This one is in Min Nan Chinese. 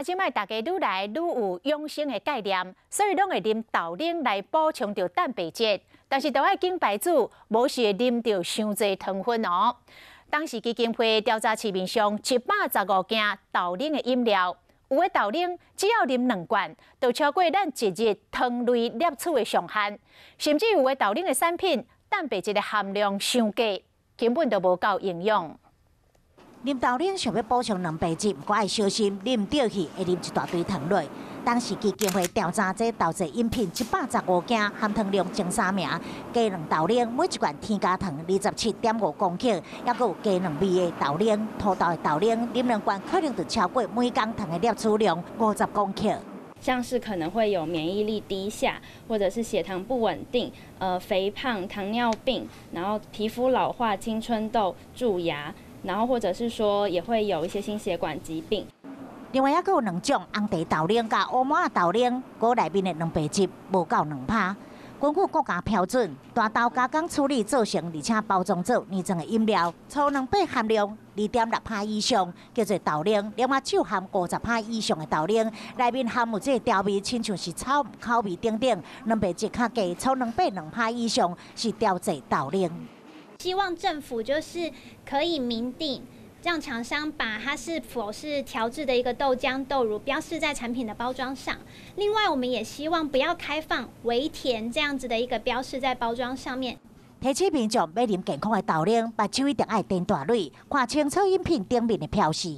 這擺大家愈來愈有養生的概念，所以攏會啉豆奶來補充著蛋白質。但是著愛緊牌子，無是會啉著傷濟糖分哦。當時基金會調查市面上115件豆奶的飲料，有的豆奶只要啉兩罐，就超過咱一日糖類攝取的上限。甚至有的豆奶的產品蛋白質的含量傷低，根本就無夠營養。啉豆奶想欲補充蛋白質，毋過愛小心，啉毋著去會啉一大堆糖落。當時基金會調查這豆製飲品115件，含糖量前三名，低卵豆奶每一罐添加糖27.5公克，抑閣有低卵味的豆奶、土豆的豆奶，啉兩罐可能就超過每工糖的攝取量50公克。像是可能會有免疫力低下，或者是血糖不穩定，肥胖、糖尿病，然後皮膚老化、青春痘、蛀牙。然後或者是說也會有一些心血管疾病。另外，抑閣有兩種紅茶豆奶佮烏毛仔豆奶，閣內面的蛋白質無夠2%。根據國家標準，大豆加工處理做成，而且包裝做奶裝的飲料，粗蛋白含量2.6%以上，叫做豆奶。另外，酒含50%以上的豆奶，內面含有這個調味，親像是草口味等等，蛋白質較低，粗蛋白2%以上是調製豆奶。希望政府就是可以明定，讓廠商把它是否是調製的一個豆漿、豆乳標示在產品的包裝上。另外，我們也希望不要開放微甜這樣子的一個標示在包裝上面。提醒民眾欲啉健康的豆奶，目睭一定愛睜大蕊，看清楚飲品頂面的標示。